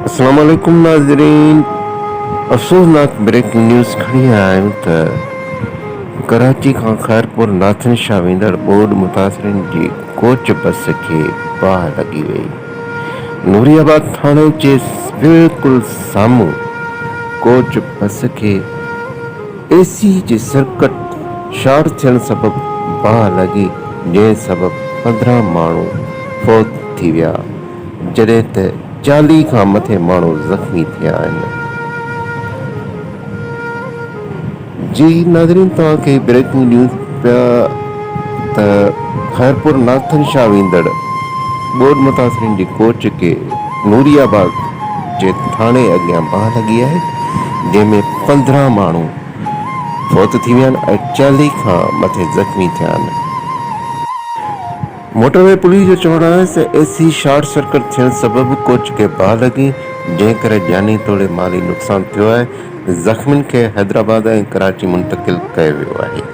السلام عليڪم ناظرين افسوسناڪ بريڪنگ نيوز کڻي آيا آهيون ته ڪراچي کان خيرپور ناٿن شاهه ويندڙ ٻوڏ متاثرين جي ڪوچ بس کي باهه لڳي وئي نوري آباد ٿاڻي جي بلڪل سامهون ڪوچ بس کي اي سي جي سرڪٽ شارٽ ٿيڻ سبب باهه لڳي جنهن سبب 15 ماڻهو فوت ٿي ويا جڏهن ته 40 کان مٿي ماڻهو زخمي ٿيا آهن. جي ناظرين توهان کي بريڪنگ نيوز پيا ته خيرپور ناٿن شاهه ويندڙ ٻوڏ متاثرين جي ڪوچ کي نوري آباد جي ٿاڻي اڳيان باهه لڳي آهي جنهن ۾ 15 ماڻهو فوت ٿي ويا آهن ۽ 40 کان مٿي زخمي ٿيا آهن. موٽر وي پوليس جو چوڻ آهي ته اي سي شارٽ سرڪٽ ٿيڻ سبب ڪوچ کي باهه لڳي، جنهن ڪري جاني توڙي مالي نقصان ٿيو آهي، زخمين کي حيدرآباد ۽ ڪراچي منتقل ڪيو ويو آهي.